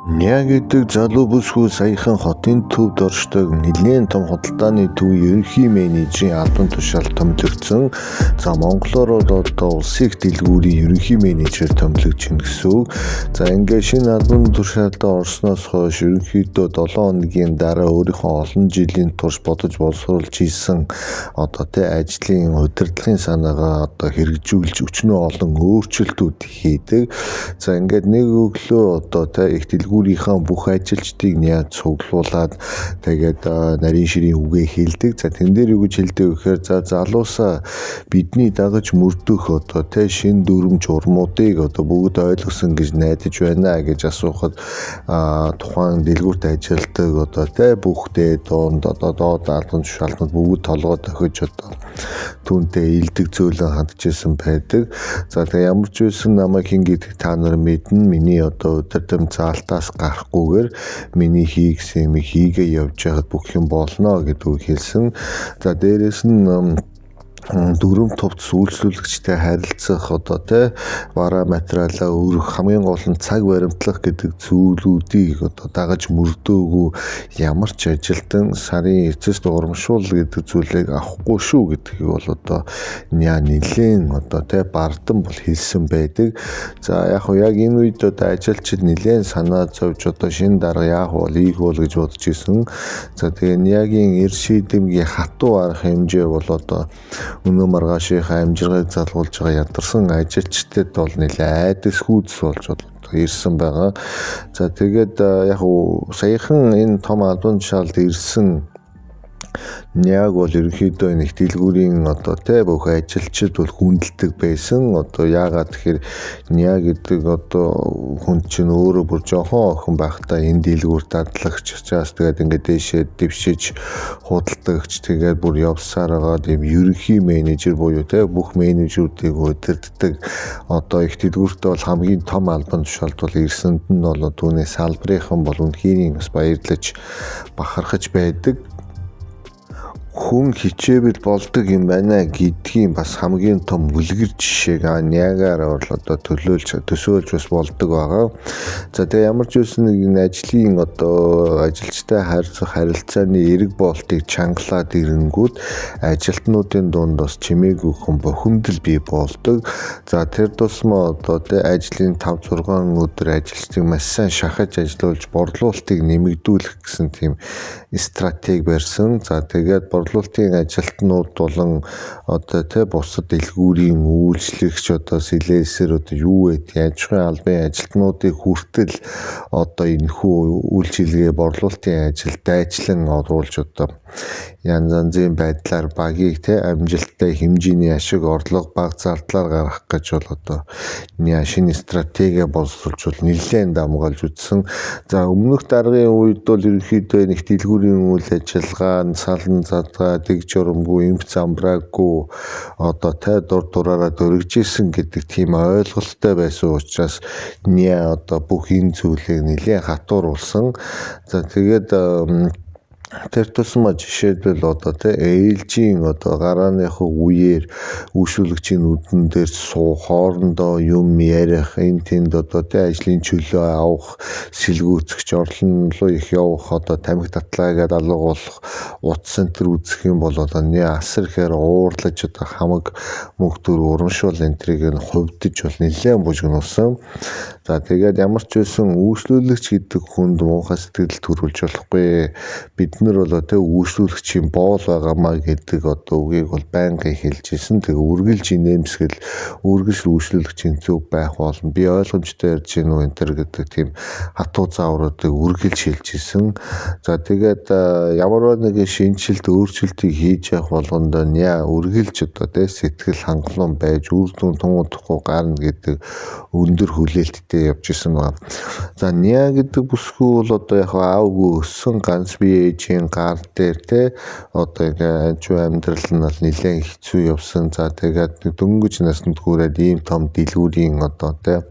Ня гэдэг залуу бүсгүй саяхан хотын төвд оршдог нэлээн том худалдааны төвийн ерөнхий менежерийн албан тушаал томилогдсон. За, монголоор бол одоо улсын их дэлгүүрийн ерөнхий менежер томилогдож байна гэсэн үг. За, ингээд шинэ албан тушаалдаа орсноос хойш ерөнхийдөө 7 хоногийн дараа өөрийнхөө олон жилийн турш бодож боловсруулж хийсэн одоо тий ажлын удирдлагын санаагаа одоо хэрэгжүүлж өчнөө олон өөрчлөлтүүд хийдэг. За, ингээд нэг өглөө одоо тий их дэлгүүрийнхаа бүх ажилчдыг нyaa цуглуулад тэгээд нарийн ширийн үгээ хэлдэг. За, тэн дээр юу гэж хэлдэг вэ гэхээр, за, залуусаа, бидний дагаж мөрдөх одоо тий шинэ дүрэм журмуудыг одоо бүгд ойлгосон гэж найдаж байна гэж асуухад, тухайн дэлгүүрт ажилладаг одоо тий бүх дээд дунд одоо доод албан тушаалтнууд бүгд толгой дохиж одоо түүнтэй илдэг зөөлөн хандчихсан байдаг. За, тэгээ ямар ч байсан намайг хэн гэдгийг та нар мэднэ. Миний одоо удирдам заалтаас гарахгүйгээр миний хий гэсэн юмыг хийгээ явж байхад бүх юм болно гэдэг үг хэлсэн. За, дээрэс нь дүрэм тувц үйлчлүүлэгчтэй харилцах, одоо тий бараа материалаа өргөх, хамгийн гол нь цаг баримтлах гэдэг зүйлүүдийг одоо дагаж мөрдөөгүй ямар ч ажилтан сарын эцэст урамшуул гэдэг зүйлийг авахгүй шүү гэдгийг бол одоо ня нэлээн одоо тий бардан бол хэлсэн байдаг. За, яг хуу яг энэ үед одоо ажилчид нэлээн санаа зовж одоо шинэ дарга яах бол ийх бол гэж бодож исэн. За, тэгээ Нягийн эр шийдэмгийн хатуу арга хэмжээ бол одоо өнөө маргаашийнхаа амжиргааг залгуулж байгаа ядарсан ажилчдад бол нэлээ айдас хүйдэс болж ирсэн байгаа. За, тэгээд яг саяхан энэ том албан тушаалд ирсэн Няг бол ерөнхийдөө энэ их дэлгүүрийн одоо тий бүх ажилчид бол хүндэлдэг байсан. Одоо яагаад тэгэхээр Ня гэдэг одоо хүн чинь өөрөө бүр жоохон охин байхдаа энэ дэлгүүр дадлагч учраас тэгээд ингээд дээшээ дэвшиж худалдагч, тэгээд бүр явсаар байгаа тийм ерөнхий менежер буюу тий бүх менежерүүдийг удирддаг одоо их дэлгүүртээ бол хамгийн том албан тушаалд бол ирсэнд нь бол түүний салбарынхан бол үнэхээр бас баярлаж бахархаж байдаг. Хүн хичээвэл болдог юм байна гэдгийн бас хамгийн том үлгэр жишээг Ниагара бол одоо төлөөлж төсөөлж бас болдог байгаа. За, тэгээ ямар ч байсан нэг энэ ажлын одоо ажилчтай харьцах харилцааны эерэг болтыг чангалаад ирэнгүүт ажилтнуудын дунд бас чимээгүй хүн бухимдал бий болдог. За, тэр тусмаа одоо тэ ажлын 5 6 өдөр ажилчдыг маш сайн шахаж ажиллуулж борлуулалтыг нэмэгдүүлэх гэсэн тийм стратеги барьсан. За, тэгээд борлуулалтын ажилтнууд болон одоо тэ бусад дэлгүүрийн үйлчлэгч, одоо сэлээсэр одоо юу гэдэг аж ахуйн албан ажилтнуудыг хүртэл одоо энэхүү үйлчилгээ борлуулалтын ажил дайчлан оруулж одоо янз янзын байдлаар багийг тэ амжилттай хэмжээний ашиг орлого бага зардлаар гаргах гэж бол одоо шинэ стратеги боловсруулж бол нэлээд давамгайлж үзсэн. За, өмнөх даргын үед бол ерөнхийдөө нэг дэлгүүрийн үйл ажиллагаа салан задгаа дэг журамгүй, эмх замбраагүй одоо тэ дур дураараа дөрвөжсэн гэдэг тийм ойлголттой байсан учраас Ня одоо бүх энэ зүйлийг нэлээд хатууруулсан. За, тэгээд тэр тусмаа жишээлбэл одоо тий ээлжийн одоо гарааныхаа үеэр үйлчлүүлэгчийн нүдэн дээр суух, хоорондоо юм ярих, энэ тэнд одоо тий ажлын чөлөө авах, сэлгүүцгч орлон руу их явах, одоо тамхи татлаагаад алга болох, утас центр үзэх юм бол одоо асар ихээр уурлаж одоо хамаг мөнх төр урамшуул энтрийг нь хувьдаж бол нэлээд бужигнуулсан. За, тэгээд ямар ч байсан үйлчлүүлэгч гэдэг хүнд муухай сэтгэл төрүүлж болохгүй. Бид нар бол тэ үйлчлүүлэгчийн боол байгаамаа гэдэг одоо үгийг бол байнгын хэлж исэн. Тэгээ үргэлж инээмсгэл, үргэлж үйлчлүүлэгчийн зөв байх болно. Би ойлгомжтой ярьж гин үү энэ төр гэдэг тийм хатуу заавруудыг үргэлж хэлж исэн. За, тэгээд ямар нэгэн шинэчлэлт, өөрчлөлтийг хийж явах болгондоо ня үргэлж одоо тэ сэтгэл хангалуун байж үр дүн тун удахгүй гарна гэдэг өндөр хүлээлттэй явж исэн байна. За, Ня гэдэг бүсгүй бол одоо яг аавгүй өссөн, ганц бие ээжийн гар дээр те одоо ингээ ажуу амьдрал нь бол нэлээд хэцүү явсан. За, тэгээд дөнгөж насанд хүрээд ийм том дэлгүүрийн одоо те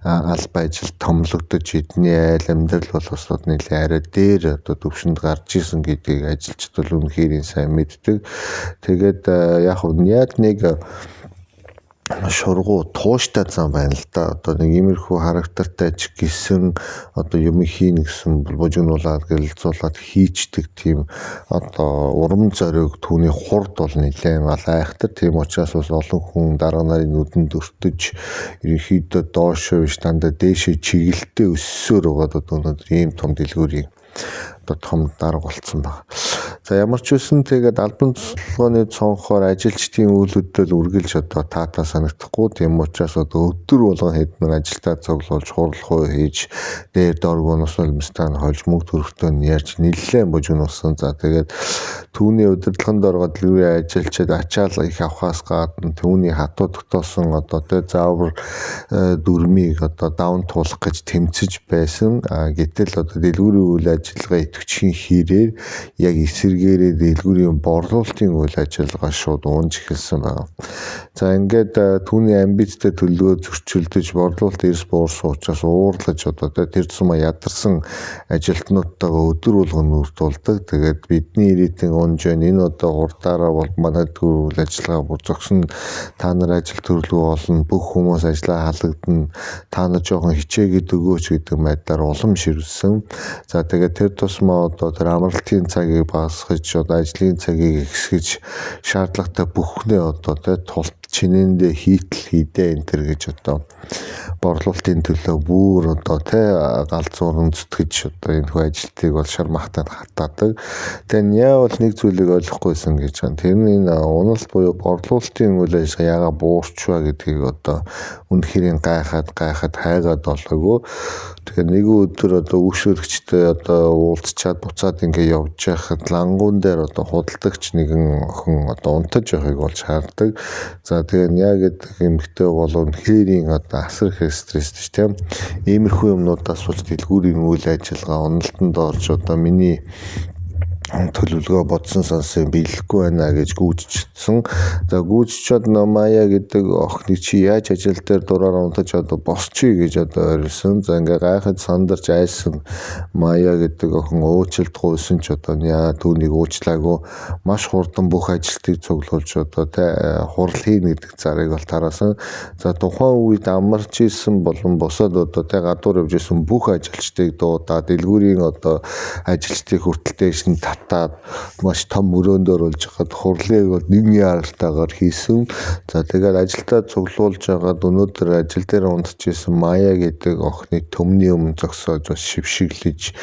албан ажил томлогдож эдний айл амьдрал бол бас нэлээд арай дээр одоо төвшөнд гарч исэн гэдгийг ажилчид бол үнэхээр сайн мэддэг. Тэгээд яг Няд нэг Шургуу тууштай зам байна л да. Одоо нэг иймэрхүү характертай ч гэсэн одоо юм хийнэ гэсэн бужигнуулаад, гэрэлзуулаад хийчдэг тийм одоо урам зориг түүний хурд бол нэлээд айхтар. Тийм учраас бас олон хүн дарга нарын нүдэнд өртөж, ерөнхийдөө доошоо биш, дандаа дээшээ чиглэлтэй өссөөр байгаад одоо өнөөдөр ийм том дэлгүүрийн одоо том дарга болцсон байна. За, ямар ч үсэн тэгээд албан тусалгааны цонхоор ажилчдын үйл хөдлөл үргэлж одоо таатай санагдахгүй. Тийм учраас одоо өдөр болгон хэдэн ажилтаа цуглуулж, хурал хийж, дээр дооргүй нус нулимстай нь хольж, мөнгө төгрөгтөө нь ярьж нэлээд бужигнуулсан. За, тэгээд түүний удирдлаганд ороод дэлгүүрийн ажилчид ачаал их авахаас гадна түүний хатуу тогтоосон одоо тэ заавар дүрмийг одоо даван туулах гэж тэмцэж байсан. Гэтэл одоо дэлгүүрийн үйл ажиллагаа идэвхжихийн хэрээр яг эсэргээрээ дэлгүүрийн борлуулалтын үйл ажиллагаа шууд унж эхэлсэн байна. За, ингээд түүний амбицтай төлөвлөгөө зөрчилдөж, борлуулалт эрс буурсан учраас уурлаж, одоо тэр тусмаа ядарсан ажилтнуудтайгаа өдөр болгон нүр тулдаг. Тэгээд бидний рейтинг унж байна. Энэ одоо хурдаараа бол манай үйл ажиллагаа бүр зогсно. Та нар ажил төрлөө олно. Бүх хүмүүс ажлаа халагдана. Та нар жоохон хичээгээд өгөөч гэдэг байдлаар улам ширвэсэн. За, тэгээд тэр тусмаа одоо тэр амралтын цагийг багасгаж, одоо ажлын цагийг ихсгэж, шаардлагатай бүхнээ одоо тэ тулт чинээндээ хийтэл хийдэ энэ төр гэж одоо борлуулалтын төлөө бүр одоо тэ галзууран зүтгэж одоо энэ хүү ажилтныг бол шар махтанд хатаадаг. Тэгээ Ня бол нэг зүйлийг ойлгохгүйсэн гэж байна. Тэр нь энэ уналт буюу борлуулалтын үйл ажиллагаа яага буурчваа гэдгийг одоо үнэхээр гайхаад гайхаад хайгаад олоогүй. Тэгээ нэг өдөр одоо үйлчлүүлэгчтэй одоо уулзчаад буцаад ингээ явж байхад лангуун дээр одоо худалдагч нэгэн охин одоо унтаж байхыг болж хардаг. За, тэгээ Ня гэдэг эмэгтэй бол үнэхэрийн одоо асар их стресстэй тийм. Иймэрхүү юмнуудаас болж дэлгүүрийн үйл ажиллагаа уналтанд орж, одоо миний төлөвлөгөө бодсон сансан биелэхгүй байна гэж гүйжчихсэн. За, гүйжчихэд Мая гэдэг охиныг чи яаж ажил дээр дураар унтаж одоо босчий гэж одоо орилсон. За, ингээ гайхаж сандарч айсан Мая гэдэг охин уучлалт гуйсан ч одоо яа түүнийг уучлаагүй, маш хурдан бүх ажилтныг цуглуулж одоо тэ хурал хийнэ гэдэг зарыг бол тараасан. За, тухайн үед амарч исэн болон бусад одоо тэ гадуур явж исэн бүх ажилчдыг дуудаад, дэлгүүрийн одоо ажилчдыг хүртэл дээш нь татаад, маш том өрөөнд оруулж хахад хурлыг бол нэгний харалтайгаар хийсэн. За, тэгээд ажилдаа цуглуулж хагаад өнөөдөр ажил дээр унтчихсан Мая гэдэг охиныг төмний өмнө зогсоож бас шившиглэж,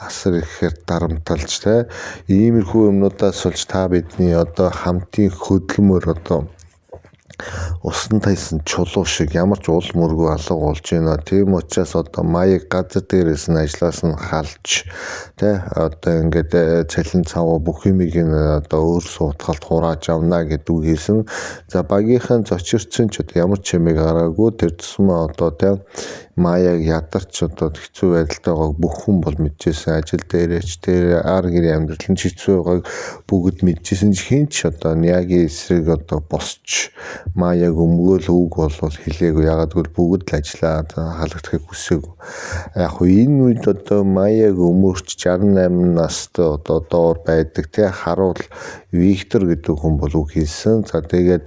асар ихээр дарамталж тэ иймэрхүү юмнуудаас болж та бидний одоо хамтын хөдөлмөр одоо усан тайсан чулуу шиг ямар ч уул мөргөө алга болж байна. Тийм учраас одоо Маяг газар дээрээс нь ажлаас нь халж тэ одоо ингээд цалин цав бүх юмыг нь одоо өөр суудгалд хурааж авна гэдэг үг хэлсэн. За, багийнхан зочирдсон ч одоо ямар ч чимээг гараагүй. Тэр тусмаа одоо тэ Маяг ядарч одоо хэцүү байдалтай байгааг бүх хүн бол мэдчихсэн. Ажил дээрээ ч тэр ар гэрийн амьдрал нь ч хэцүү байгааг бүгд мэдчихсэн ч хэн ч одоо Нягийн эсрэг одоо босч Маяг өмгөөл үг болвол хэлээгүй. Ягаад гэвэл бүгд л ажиллаа халагдахыг хүсээгүй. Яг хөө энэ үед одоо Маяг өмөрч 68 настай одоо доор байдаг те харуул Виктор гэдэг хүн бол үг хэлсэн. За, тэгээд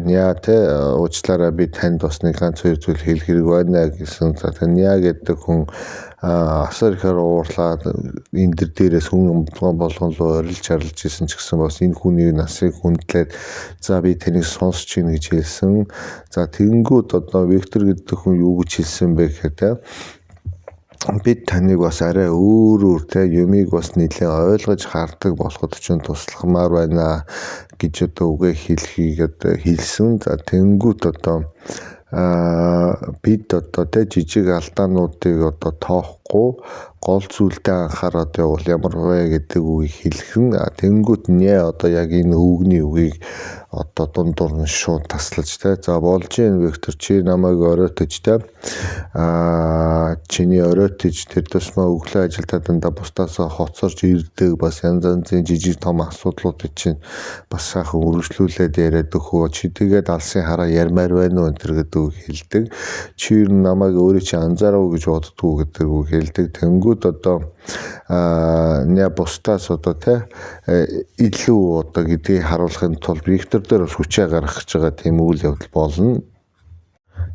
Ня те уучлаарай, би танд бас нэг ганц хоёр зүйл хэлэх хэрэг байна гэсэн. За, тэгээд Ня гэдэг хүн асар ихээр уурлаад энэ дэр дээрээс хүн болгон руу орилж харилж исэн ч гэсэн бас энэ хүний насыг хүндлээд, за, би таныг сонсч гин гэж хэлсэн. За, тэгэнгүүт одоо Виктор гэдэг хүн юу гэж хэлсэн бэ гэхээр те бид таныг бас арай өөрөөр те юмыг бас нэлээд ойлгож хардаг болоход чинь туслахмаар байна гэж одоо үгээ хэлхийг одоо хэлсэн. За, тэгэнгүүт одоо бид одоо те жижиг алдаануудыг одоо тоохгүй, гол зүйлдээ анхаарад явбал ямар вэ гэдэг үгийг хэлхэн. Тэгэнгүүт нэ одоо яг энэ өвгний үгийг одоо дундуур нь шууд таслаж те, за, болж гин, Виктор, чи намайг оройтож те чиний оройтож тэр тусмаа өглөө ажилдаа дандаа бусдаасаа хоцорч ирдэг, бас янз янзын жижиг том асуудлуудыг чинь бас сайхан үргэлжлүүлээд яриад өгөө, чи тэгээд алсын хараа ярмаар байна уу энэ төр гэдэг үг хэлдэг. Чи ер нь намайг өөрөө чи анзаарав гэж боддгоо гэдэг үг хэлдэг. Тэнгүүд одоо ня бусдаас одоо те илүү одоо гэдгийг харуулахын тулд Виктор Виктор дээр бас хүчээ гаргах гэж байгаа тийм үйл явдал болно.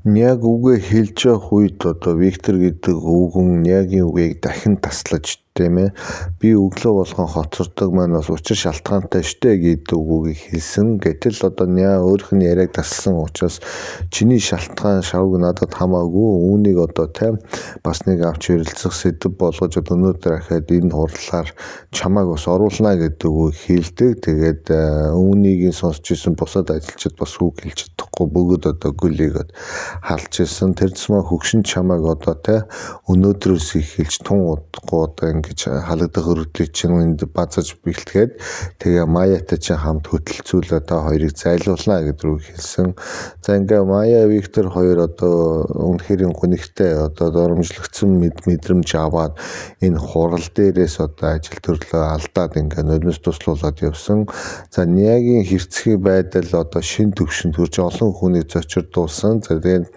Ниаг үгээ хэлж явах үед одоо Виктор гэдэг өвгөн Ниагийн үгийг дахин таслаж, тийм ээ, би өглөө болгон хоцордог маань бас учир шалтгаантай штэ гэдэг үгийг хэлсэн. Гэтэл одоо Ниа өөрийнх нь яриаг тасласан учраас чиний шалтгаан шавг надад хамаагүй, үүнийг одоо тийм бас нэг авч ярилцах сэдэв болгож өнөөдөр ахаад энэ хурлаар чамайг бас оруулна гэдэг үг хэлдэг. Тэгээд үүнийг сонсч исэн бусад ажилчид бас үг хэлж чадахгүй бүгд одоо гүлийгээд халж исэн. Тэр тусмаа хөгшин чамайг одоо те өнөөдрөөс эхэлж тун удахгүй одоо ингэж халагдах өргөдлийг чинь энд базаж бэлтгээд, тэгээ Маятай чинь хамт хөтөлцүүлээ, та хоёрыг зайлуулна гэдэг үг хэлсэн. За, ингээ Мая, Виктор хоёр одоо үнэхээр гунигтай одоо доромжлогдсон мэдрэмж аваад энэ хурал дээрээс одоо ажил төрлөө алдаад ингээ нулимс туслуулад явсан. За, Ниагийн хэрцгий байдал одоо шин төвшөнд хүрч олон хүнийг зочирдуулсан. За, тэгээд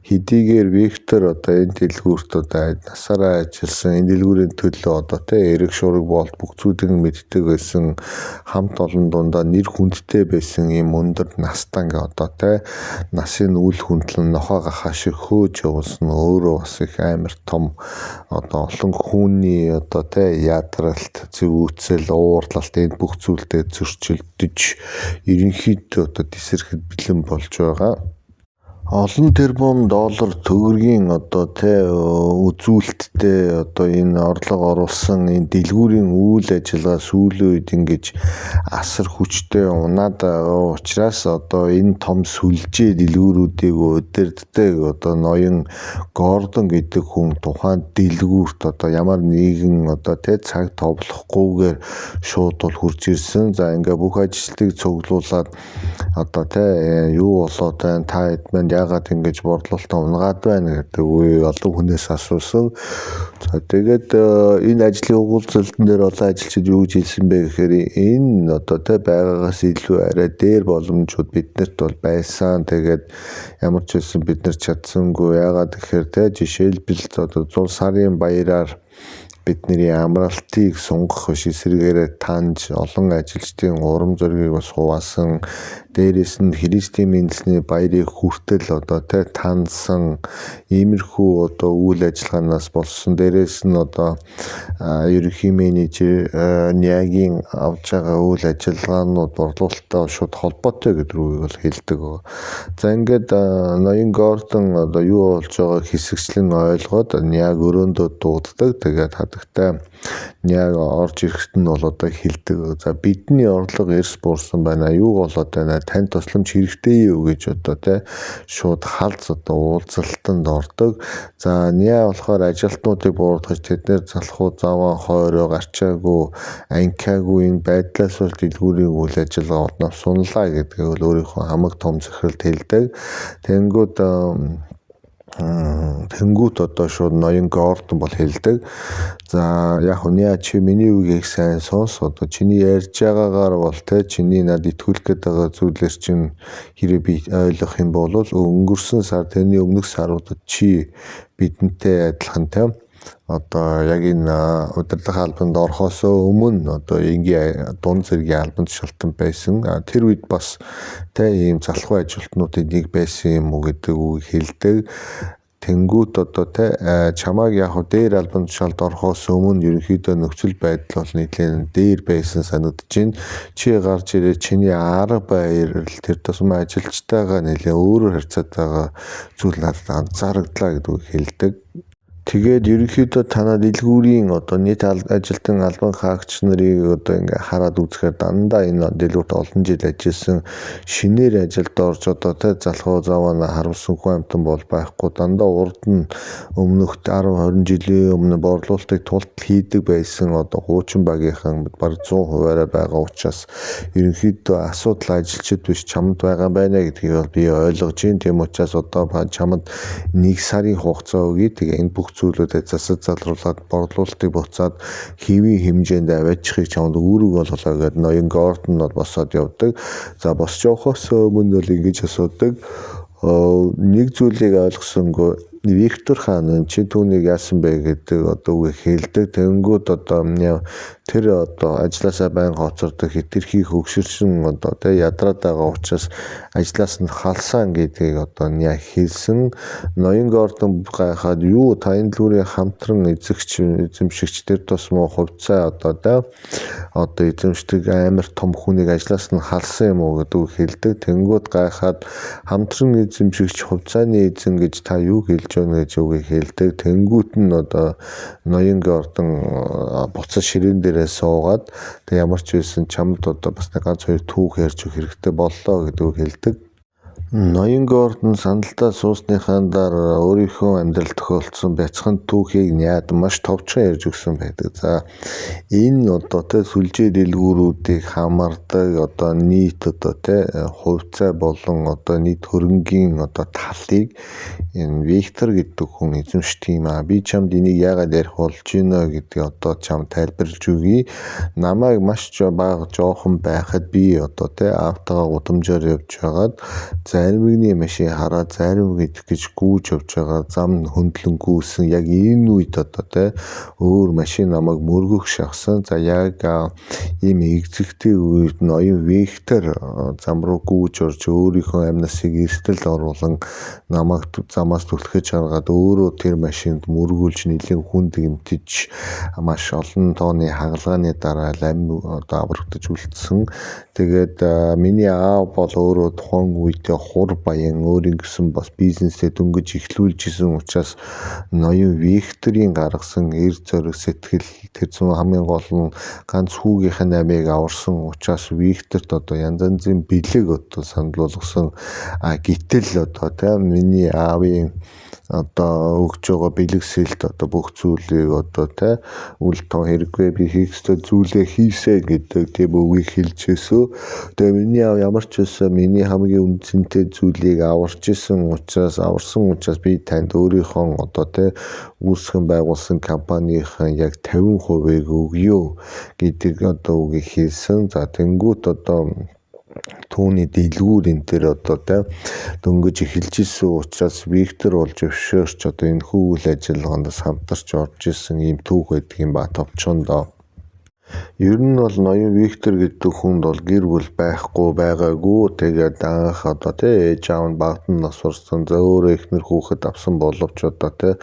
хэдийгээр Виктор одоо энэ дэлгүүрт одоо насаараа ажилласан, энэ дэлгүүрийн төлөө одоо тэ эрэг шуурга болт бүх зүйлийг мэддэг байсан, хамт олон дундаа нэр хүндтэй байсан ийм өндөр настан одоо тэ насын үл хүндлэн нохой гахаа шиг хөөж явуулсан өөрөө бас их амар том одоо олон хүүний одоо тэ ядралт, зэвүүцэл, уурлалт энэ бүх зүйлдээ зөрчилдөж ерөнхийдөө одоо тесрэхэд бэлэн болж байгаа. Олон тэрбум доллар төгрөгийн одоо тэ үзүүлэлттэй одоо энэ орлого оруулсан энэ дэлгүүрийн үйл ажиллагаа сүүлийн үед ингэж асар хүчтэй унаад байгаа учраас одоо энэ том сүлжээ дэлгүүрүүдийг удирддаг одоо ноён Гордон гэдэг хүн тухайн дэлгүүрт одоо ямар нэгэн одоо тэ цаг товлохгүйгээр шууд бол хурж ирсэн. За, ингээ бүх ажилтныг цуглуулад одоо тэ юу болоод байна, та хэд маань яагаад ингэж борлуулалтаа унгаад байна гэдэг үе олон хүнээс асуусан. За, тэгээд энэ ажлын уулзалтан дээр олон ажилчид юу гэж хэлсэн бэ гэхээр энэ одоо тэ байгаагаас илүү арай дээр боломжууд биднэрт бол байсан. Тэгээд ямар ч байсан бид нар чадсангүй. Яагаад гэхээр тэ жишээлбэл одоо зул сарын баяраар бидний амралтыг сунгах биш, эсрэгээрээ таньж олон ажилчдын урам зоригийг бас хуваасан. Дээрээс нь Христийн мэндэлсний баярыг хүртэл одоо тэ таньсан иймэрхүү одоо үйл ажиллагаанаас болсон. Дээрээс нь одоо ерөнхий менежер Ниагийн авч байгаа үйл ажиллагаанууд борлуулалттай шууд холбоотой гэдэг үгийг бол хэлдэг. За, ингээд ноён Гордон одоо юу болж байгааг хэсэгчлэн ойлгоод Ниаг өрөөндөө дууддаг. Тэгээд хадагтай Ниаг орж ирэхэд нь бол одоо хэлдэг. За, бидний орлого эрс буурсан байна. Юу болоод байна? Танд тусламж хэрэгтэй юу гэж одоо тэ шууд халз одоо уулзалтанд ордог. За, Ниа болохоор ажилтнуудыг буруутгаж, тэднэр залхуу заваа хойроо гарчаагүй анкаагүй энэ байдлаас бол дэлгүүрийн үйл ажиллагаа одноос сунлаа гэдгийг бол өөрийнхөө хамаг том захиралд хэлдэг. Тэнгүүт одоо шууд ноён Гордон бол хэлдэг. За, яг нь чи миний үгийг сайн сонс, одоо чиний ярьж байгаагаар бол те чиний над итгүүлэх гээд байгаа зүйлээр чинь хэрэг би ойлгох юм бол өнгөрсөн сар, тэрний өмнөх саруудад чи бидэнтэй адилхан те одоо яг энэ удирдах албанд орохоос өмнө одоо энгийн дунд зэргийн албан тушаалтан байсан. Тэр үед бас тэ ийм залхуу ажилтнуудын нэг байсан юм уу гэдэг үг хэлдэг. Тэнгүүт одоо тэ чамайг яг дээр албан тушаалд орохоос өмнө ерөнхийдөө нөхцөл байдал бол нэлээд дээр байсан санагдаж байна. Чи гарч ирээд чиний арга барил, тэр тусмаа ажилчтайгаа нэлээд өөрөөр харьцаад байгаа зүйл надад анзаарагдлаа гэдэг үг хэлдэг. Тэгээд ерөнхийдөө танаа дэлгүүрийн одоо нийт ажилтан албан хаагч нарыг одоо ингээ хараад үзэхээр дандаа энэ дэлгүүрт олон жил ажилласан, шинээр ажилд орж одоо тэ залхуу заваа харуулсан хүн амьтан бол байхгүй. Дандаа урд нь өмнөх 10 20 жилийн өмнө борлуулалтыг тултал хийдэг байсан одоо хуучин багийнхан бараг 100%-аараа байгаа учраас ерөнхийдөө асуудал ажилчид биш, чамд байгаа юм байна гэдгийг бол би ойлгож байна. Тийм учраас одоо чамд нэг сарын хугацаа өгье. Тэгээ энэ бүх зүйлүүдэд засаж залруулад борлуулалтыг буцаад хэвийн хэмжээнд аваачихыг чамд үүрэг болголоо гэдээ ноён Гордон бол босоод явдаг. За, босч явахаас өмнө бол ингэж асуудаг. Нэг зүйлийг ойлгосонгүй. Виктор хаан чи түүнийг яасан бэ гэдэг одоо үгийг хэлдэг. Тэнгүүд одоо тэр одоо ажилласаа байнга хоцордог, хэтэрхий хөгшөрсөн одоо тэ ядраад байгаа учраас ажлаас нь халсан гэдгийг одоо Ня хэлсэн. Ноён Гордон гайхаад юу та энэ дэлгүүрийн хамтран эзэгч эзэмшигч тэр тусмаа хувьцаа одоо тэ одоо эзэмшдэг амар том хүнийг ажлаас нь халсан юм уу гэдэг үг хэлдэг. Тэнгүүд гайхаад хамтран эзэмшигч хувьцааны эзэн гэж та юу хэлж байна гэж үгийг хэлдэг. Тэнгүүт нь одоо ноён Гордон буцаж ширээн дээрээ суугаад тэг ямар ч байсан чамд одоо бас нэг ганц хоёр түүх ярьж өгөх хэрэгтэй боллоо гэдэг үг хэлдэг. Ноён Гордон сандалдаа суусныхаа дараа өөрийнхөө амьдрал тохиолдсон бяцхан түүхийг Няад маш товчхон ярьж өгсөн байдаг. За энэ одоо тэ сүлжээ дэлгүүрүүдийг хамардаг одоо нийт одоо тэ хувьцаа болон одоо нийт хөрөнгийн одоо талыг энэ Виктор гэдэг хүн эзэмшдэг юм аа. Би чамд энийг яагаад ярих болж байна гэдгийг одоо чам тайлбарлаж өгье. Намайг маш бага жоохон байхад би одоо тэ аавтайгаа гудамжаар явж байгаад заримгны машин хараад зарим идэх гэж гүйж явж байгаа зам хөндлөн гүйсэн. Яг энэ үед одоо тэ өөр машин намайг мөргөх шахсан. За яг ийм эгзэгтэй үед ноён Виктор зам руу гүйж орж өөрийнхөө амь насыг эрсдэлд оруулан намайг замаас түлхэж гаргаад өөрөө тэр машинд мөргүүлж нэлээн хүнд гэмтэж маш олон тооны хагалгааны дараа амь одоо аврагдаж үлдсэн. Тэгээд миний аав бол өөрөө тухайн үедээ хур баян өөрийн гэсэн бас бизнесээ дөнгөж эхлүүлж исэн учраас ноён Викторийн гаргасан эр зориг сэтгэл тэр зүүн хамгийн гол нь ганц хүүгийнх нь амийг аварсан учраас Викторт одоо янз янзын бэлэг одоо санал болгосон. А гэтэл одоо тийм миний аавын одоо өгж байгаа бэлэгсэлт одоо бүх зүйлийг одоо тэ үл тоо хэрэггүй би хийх ёстой зүйлээ хийсэ гэдэг тийм үгийг хэлж ирсэн. Тэгээ миний аав ямар ч байсан миний хамгийн үнцэнтэй зүйлийг аварч исэн учраас аварсан учраас би танд өөрийнхөө одоо тэ үүсгэн байгуулсан компанийн яг 50%-ийг өгье гэдэг одоо үгийг хэлсэн. За тэнгуут одоо түүний дэлгүүр энэ төр одоо тэ дөнгөж эхэлж исэн учраас Виктор бол зөвшөөрч одоо энэ хүү үйл ажиллагаанд самтарч орж исэн ийм түүх байдаг юм ба товчхондоо. Ер нь бол ноён Виктор гэдэг хүнд бол гэр бүл байхгүй байгаагүй. Тэгээд анх одоо тий ээж аав нь багад нь нас барсан. За өөрөө эхнэр хүүхэд авсан боловч одоо тий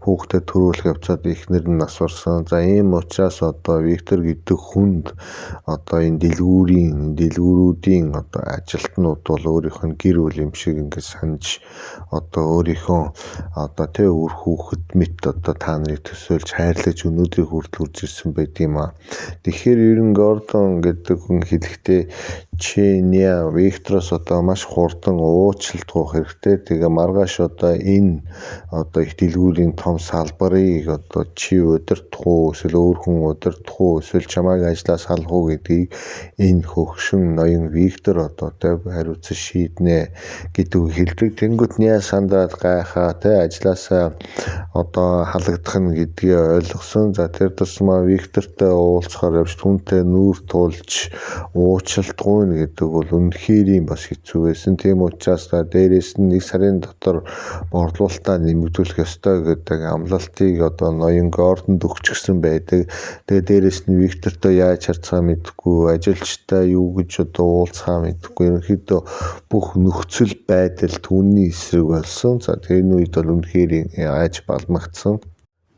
хүүхдэд төрүүлэх явцад эхнэр нь нас барсан. За ийм учраас одоо Виктор гэдэг хүнд одоо энэ дэлгүүрүүдийн одоо ажилтнууд бол өөрийнх нь гэр бүл юм шиг ингээд санаж одоо өөрийнхөө одоо тий үр хүүхэд мэт одоо та нарыг төсөөлж хайрлаж өнөөдрийг хүртэл хүрч ирсэн байдаг юм аа. Тэгэхээр ер нь Гордон гэдэг хүн хэлэхдээ чи Ня Виктороос одоо маш хурдан уучлалт гуйх хэрэгтэй. Тэгээ маргааш одоо энэ одоо их дэлгүүрийн том салбарыг одоо чи удирдах уу эсвэл өөр хүн удирдах уу эсвэл чамайг ажлаас салах уу гэдгийг энэ хөгшин ноён Виктор одоо тэ хариуцсан шийднэ гэдэг үг хэлдэг. Тэнгүүт Ня сандраад гайхаа тэ ажлаасаа одоо халагдах нь гэдгийг ойлгосон. За тэр тусмаа Виктортой уулзахаар явж түүнтэй нүүр тулж уучлалт гуйна гэдэг бол үнэхээр бас хэцүү байсан. Тийм учраас дээрээс нь нэг сарын дотор борлуулалтаа нэмэгдүүлэх ёстой гэдэг амлалтыг одоо ноён Гордонд өгчихсөн байдаг. Тэгээ дээрээс нь Виктортой яаж харьцаа мэдэхгүй, ажилчтай юу гэж одоо уулзахаа мэдэхгүй. Ерөнхийдөө бүх нөхцөл байдал түүний эсрэг болсон. За тэр үед бол үнэхээр айж балмагдсан.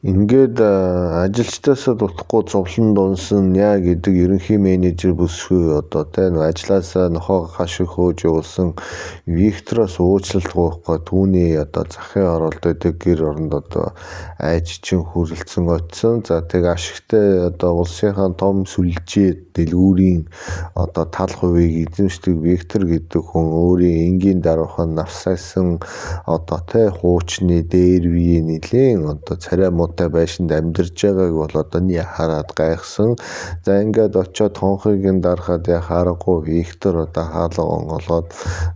Ингээд ажилчдаасаа дутахгүй зовлон дунсан Ня гэдэг ерөнхий менежер бүсгүй одоо тэ нэг ажлаасаа нохоо хашиг хөөж явуулсан Виктороос уучлалт гуйхгүй түүний одоо захын оролд байдаг гэр оронд одоо айж чин хүрэлцэн очсон. За тэг ашигтай одоо улсынхаа том сүлжээ дэлгүүрийн одоо тал хувийг эзэмшдэг Виктор гэдэг хүн өөрийн энгийн даруухан навсайсан одоо тэ хуучны дээр үе нэлээн одоо царай муутай байшинд амьдарч байгааг бол одоо хараад гайхсан. За ингээд очиод хонхыг нь дарахад яах аргагүй Виктор одоо хаалга онгоолгоод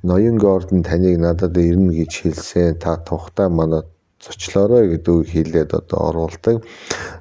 ноён Гордон таныг надад ирнэ гэж хэлсэн. Та тухтай манай зочлоорой гэдэг үг хэлээд одоо оруулдаг.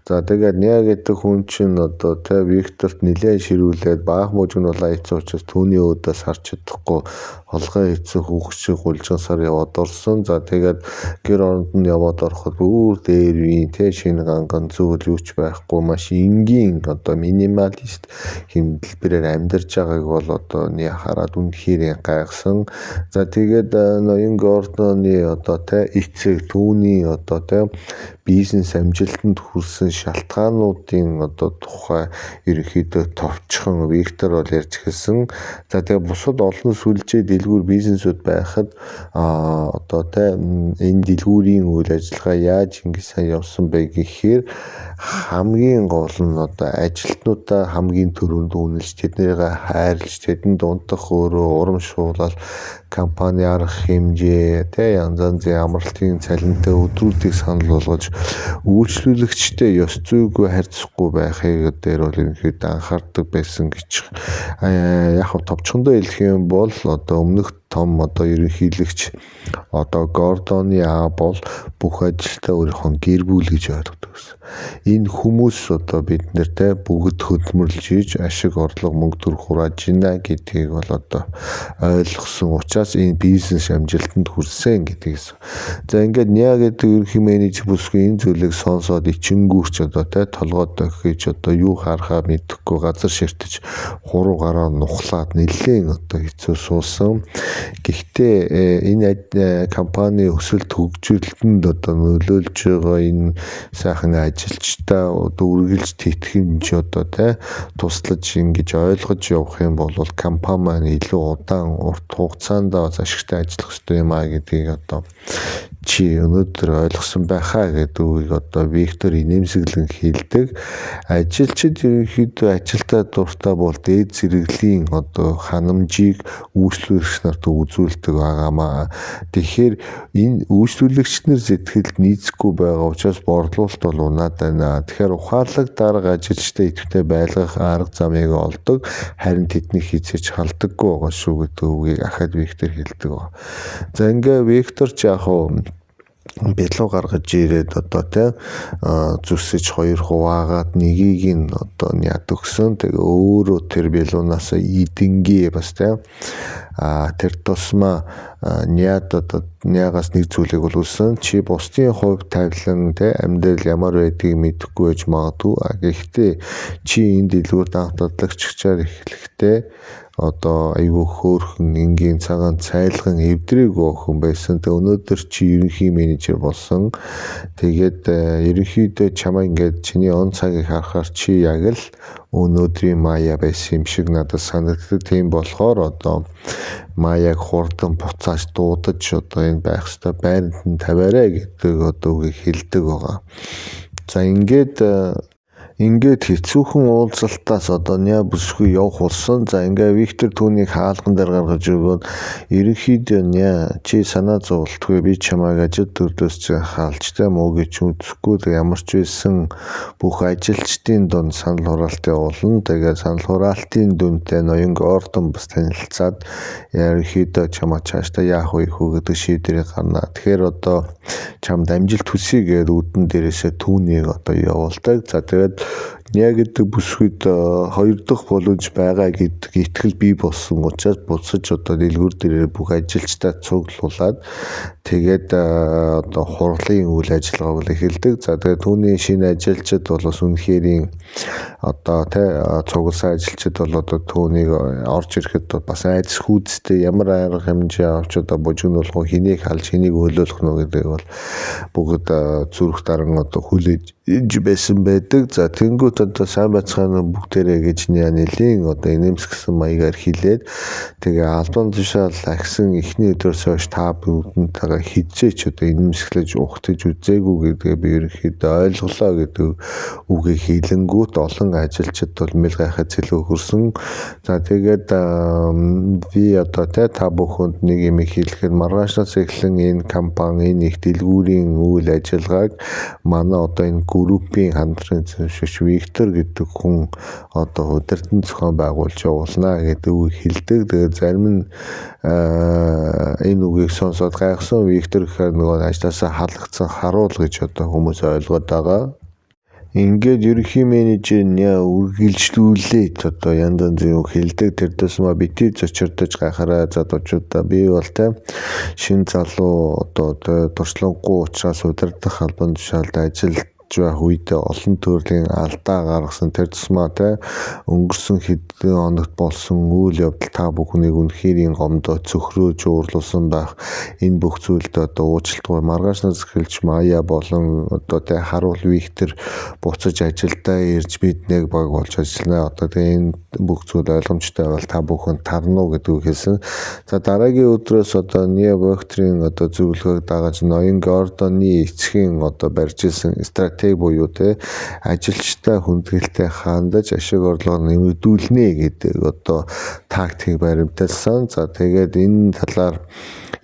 За тэгээд Ня гэдэг хүн чинь одоо тэ Викторт нилээн ширүүлээд баах мужиг нь улаан хийсэн учраас түүний өөдөөс харж чадахгүй холгой хийсэн хүүхд шиг гулжин сар яваад орсон. За тэгээд гэр оронд нь яваад ороход бүр дээр үеийн тэ шинэ ганган зүйл юу ч байхгүй маш энгийн одоо минималист хэмнэлбэрээр амьдарч байгааг бол одоо Ня хараад үнэхээр гайхсан. За тэгээд ноён Гордоны одоо тэ эцэг түүний одоо тэ бизнес амжилтанд хүрсэн шалтгаануудын одоо тухай ерөнхийдөө товчхон Виктор бол ярьж эхэлсэн. За тэгээ бусад олон сүлжээ дэлгүүр бизнесүүд байхад одоо тэ энэ дэлгүүрийн үйл ажиллагаа яаж ингэж сайн явсан бэ гэхээр хамгийн гол нь одоо ажилтнуудаа хамгийн түрүүнд үнэлж, тэднийгээ хайрлаж, тэдэнд унтах өрөө урамшуулал, компани арга хэмжээ, тэ янз янзын амралтын цалинтай өдрүүдийг санал болгож үйлчлүүлэгчтэй ёс зүйгүй харьцахгүй байхыг дээр бол ерөнхийдөө анхаардаг байсан гэж. Яг товчхондоо хэлэх юм бол одоо өмнөх том одоо ерөнхийлөгч одоо Гордоны А бол бүх ажилтаа өөрийнхөө гэр бүл гэж ойлгодог гэсэн. Энэ хүмүүс одоо бид нартай бүгд хөдөлмөрлөж хийж ашиг орлого мөнгө төр хурааж байна гэдгийг бол одоо ойлгосон учраас энэ бизнес амжилтанд хүрсэн гэдгийг. За ингээд Ня гэдэг ерөнхий менежер бүсгүй энэ зүйлийг сонсоод ичингүүрч одоо тэ толгой дохиж одоо юу харахаа мэдэхгүй газар ширтэж хуруу гараа нухлаад нэлээд одоо хэцүү суусан. Гэхдээ энэ компани өсөлт хөгжилтөнд одоо нөлөөлж байгаа энэ сайхан ажилчдаа одоо үргэлж тэтгэмж одоо тэ туслаж ингэж ойлгож явах юм бол компани маань илүү удаан урт хугацаанд ашигтай ажиллах ёстой юм а гэдгийг одоо чи өнөөдөр ойлгосон байхаа гэдэг үгийг одоо Виктор инээмсэглэн хэлдэг. Ажилчид ерөнхийдөө ажилдаа дуртай бол дээд зэрэглэлийн одоо ханамжийг үйлчлүүлэгч нарт үзүүлдэг байгаамаа. Тэгэхээр энэ үйлчлүүлэгч нар сэтгэлд нийцэхгүй байгаа учраас борлуулалт бол унаад байна. Тэгэхээр ухаалаг дарга ажилчдаа идэвхтэй байлгах арга замыг олдог. Харин тэдний хизээж халдаггүй байгаа шүү гэдэг үгийг ахад Виктор хэлдэг байна. За ингээ Виктор ч яг хуу бялуу гаргаж ирээд одоо тэ зүсэж хоёр хуваагаад нэгийг нь одоо яад өгсөн. Тэгээ өөрөө тэр бялуунаас идэнгээ бас тэ тэр тусмаа Няд одоо Нягаас нэг зүйлийг бол үлсэн. Чи бусдын хувь тавилан тэ амьдрал ямар байдгийг мэдэхгүй байж магадгүй. Гэхдээ чи энэ дэлгүүрт анх дадлагчаар эхлэхдээ одоо айгүй хөөрхөн энгийн цагаан цайлган эвдрээгүй охин байсан. Тэгээ өнөөдөр чи ерөнхий менежер болсон. Тэгээд ерөнхийдөө чамаа ингээд чиний он цагийг харахаар чи яг л өнөөдрийн Мая байсан юм шиг надад санагддаг. Тийм болохоор одоо Маяг хурдан буцааж дуудаж одоо энэ байх ёстой байранд нь тавиарай гэдэг одоо үгийг хэлдэг байгаа. За ингээд хэцүүхэн уулзалтаас одоо Ня бүсгүй явах болсон. За ингээ Виктор түүнийг хаалган дээр гаргаж өгөөд ерөнхийдөө Ня чи санаа зовлтгүй, би чамайг ажил төрлөөс чи хаалж тэ муу гэж үзэхгүй. Тэг ямар ч байсан бүх ажилчдын дунд санал хураалт явуулна. Тэгээ санал хураалтын дүнтэй ноён Гордон бас танилцаад ерөнхийдөө чамаа цаашдаа яах вэ хүү гэдэг шийдвэрийг гарна. Тэгэхээр одоо чамд амжилт хүсье гэдээ үүдэн дээрээсээ түүнийг одоо явуулдаг. За тэгээд Ня гэдэг бүсгүйд хоёр дахь боломж байгаа гэдэг итгэл бий болсон учраас буцаж одоо дэлгүүр дээрээ бүх ажилчдаа цуглуулад тэгээд одоо хурлын үйл ажиллагааг бол эхэлдэг. За тэгээд түүний шинэ ажилчид бол бас үнэхэрийн одоо тэ цугласан ажилчид бол одоо түүнийг орж ирэхэд бас айдас хүйцтэй ямар арга хэмжээ авч одоо бужигнуулах уу, хэнийг халж хэнийг хөлөөлөх нь гэдгийг бол бүгд зүрх даран одоо хүлээж байсан байдаг. За тэнгуут одоо сайн байцгаана бүгдээрээ гэж Ня нэлийн одоо инээмсэглэсэн маягаар хэлээд тэгээ албан тушаал ахисан эхний өдрөөс хойш та бүгдэнтэйгээ хизээч одоо инээмсэглэж ухтаж үзээгүй гэдгээ би ерөнхийдөө ойлголоо гэдэг үгийг хэлэнгүүт олон ажилчид бол мэл гайхаж цэлүү хөрсөн. За тэгээд би одоо тэ та бүхэнд нэг юм хэлэхэд маргаашнаас эхлэн энэ компани энэ их дэлгүүрийн үйл ажиллагааг манай одоо энэ группийн хамтран эзэмшигч уншигч Виктор гэдэг хүн одоо удирдан зохион байгуулж явуулна гэдэг үг хэлдэг. Тэгээд зарим нь энэ үгийг сонсоод гайхсан. Виктор гэхээр нөгөө ажлаасаа халагдсан харуул гэж одоо хүмүүс ойлгоод байгаа. Ингээд ерөнхий менежер Ня үргэлжлүүлээд одоо янз янзын үг хэлдэг. Тэр тусмаа битгий зочирдож гайхаарай залуучуудаа, би бол те шинэ залуу, одоо туршлагагүй учраас удирдах албан тушаалд ажиллаж байх үедээ олон төрлийн алдаа гаргасан. Тэр тусмаа те өнгөрсөн хэдэн хоногт болсон үйл явдал та бүхнийг үнэхээр гомдоо цөхрөөж уурлуулсан байх. Энэ бүх зүйлд одоо уучлалтгүй. Маргаашнаас эхэлж Мая болон одоо те харуул Виктор буцаж ажилдаа ирж бид нэг баг болж ажиллана. Одоо тэгээ энэ бүх зүйл ойлгомжтой байвал та бүхэн тарна уу гэдэг үг хэлсэн. За, дараагийн өдрөөс одоо Ня Викторын одоо зөвлөгөөг дагаж ноён Гордоны эцгийн одоо барьж исэн стратеги буюу те ажилчтай хүндэтгэлтэй хандаж ашиг орлогоо нэмэгдүүлнэ гэдэг одоо тактикийг баримталсан. За, тэгээд энэ талаар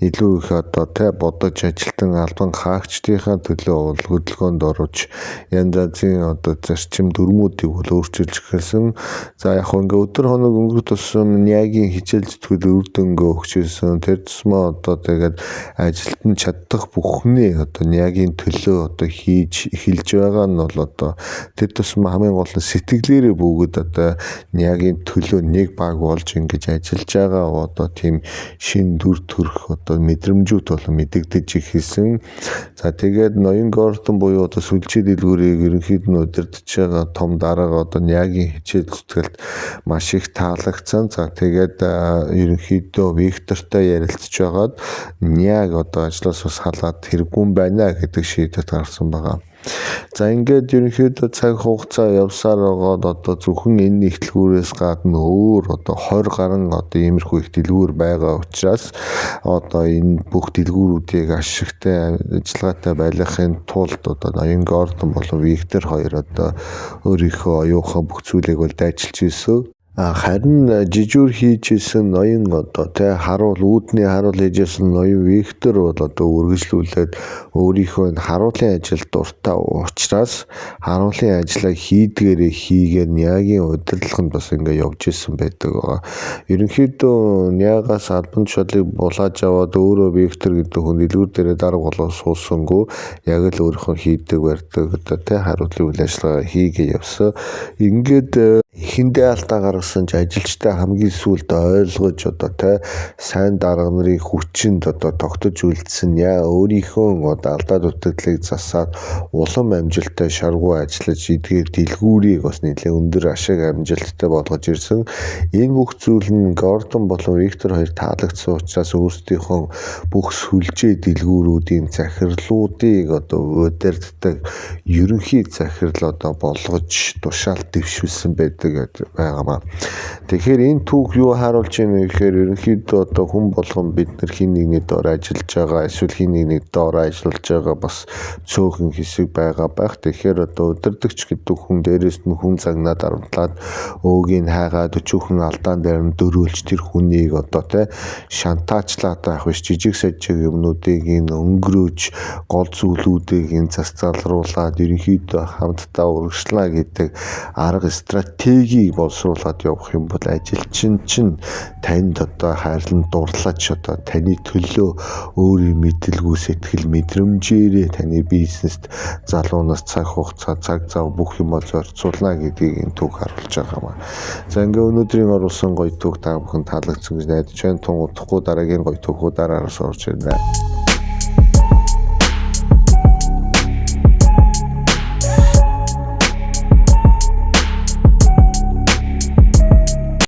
илүү их одоо те бодож ажилтан албан хаагчдынхаа төлөө бол хөдөлгөөнд орж янз янзын одоо зарчим дүрмүүдийг бол өөрчилж эхэлсэн. За, яг ингээ өдөр хоног өнгөрөх тусам Нягийн хичээл зүтгэл үр дүнгээ өгч ирсэн. Тэр тусмаа одоо тэгээд ажилтан чадах бүхний одоо Нягийн төлөө одоо хийж эхэлж байгаа нь бол одоо тэр тусмаа хамгийн гол нь сэтгэлээрээ бүгд одоо Нягийн төлөө нэг баг болж ингэж ажиллаж байгаа одоо тийм шинэ дүр төрх одоо мэдрэмжүүд болон мэдэгдэж эхэлсэн. За, тэгээд ноён Гордон буюу одоо сүлжээ дэлгүүрийг ерөнхийд нь удирдах байгаа том дарга одоо Нягийн хичээл зүтгэлд маш их таалагдсан. За, тэгээд ерөнхийдөө Виктортой ярилцж байгаад Няг одоо ажлаас бас халаад хэрэггүй байна гэдэг шийдвэрт гарсан байгаа. За, ингээд ерөнхийдөө цаг хугацаа явсаар байгаад одоо зөвхөн энэ их дэлгүүрээс гадна өөр одоо 20 гаруй одоо иймэрхүү их дэлгүүр байгаа учраас одоо энэ бүх дэлгүүрүүдийг ашигтай, ажиллагаатай байлгахын тулд одоо ноён Гордон болон Виктор хоёр одоо өөрийнхөө оюухан бүх зүйлийг бол дайчилж ирсэн. Харин жижүүр хийж исэн ноён одоо те харуул үүдний харуул хийж исэн ноён Виктор бол одоо үргэлжлүүлээд өөрийнхөө энэ харуулын ажилд дуртай учраас харуулын ажлаа хийдгээрээ хийгээд Нягийн удирдлаганд бас ингээ явж исэн байдаг байгаа. Ерөнхийдөө Нягаас албан тушаалыг булааж аваад өөрөө Виктор гэдэг хүн дэлгүүр дээрээ дарга болоо суусангүй, яг л өөрийнхөө хийдэг барьдаг одоо те харуулын үйл ажиллагаа хийгээ явсан. Ингээд эхэндээ алдаа гаргасан ч ажилчтай хамгийн сүүлд ойлгож одоо те сайн дарга нарын хүчинд одоо тогтож үлдсэн. Яа өөрийнхөө одоо алдаа дутагдлыг засаад улам амжилттай шаргуу ажиллаж эдгээр дэлгүүрийг бас нэлээд өндөр ашиг амжилттай болгож ирсэн. Энэ бүх зүйл нь Гордон болон Виктор хоёр таалагдсан учраас өөрсдийнхөө бүх сүлжээ дэлгүүрүүдийн захирлуудыг одоо удирддаг ерөнхий захирал одоо болгож тушаал дэвшүүлсэн байдаг байгаамаа. Тэгэхээр энэ түүх юу харуулж байна вэ гэхээр ерөнхийдөө одоо хүн болгон бид нар хин нэгний доор ажиллаж байгаа, эсвэл хин нэгний доор ажиллаж байгаа бас цөөхөн хэсэг байгаа байх. Тэгэхээр одоо удирдагч гэдэг хүн дээрээс нь хүн загнаа дарамтлаад, өөгийг хайгаад, өчүүхэн алдаан дээр нь дөрөөлж, тэр хүнийг одоо те шантаачлаад байх биш, жижиг сажиг юмнуудыг энэ өнгөрөөж, гол зүйлүүдийг энэ зарцуулруулад ерөнхийдөө хамтдаа урагшлаа гэдэг арга стратегийг боловсруулад явах юм бол ажилчин чинь танд одоо хайрлан дурлаж, одоо таны төлөө өөрийн мэдлгүй сэтгэл мэдрэмжээрээ таны бизнест залуунаас цаг хугацаа, цаг зав бүх юм зарцуулна гэдгийг энэ түүх харуулж байгаа юм. За, ингээ өнөөдрийн оруулсан гоё түүх та бүхэн таалагдсан гэж найдаж байна. Тун удахгүй дараагийн гоё түүхүүдээр араас орж ирнэ.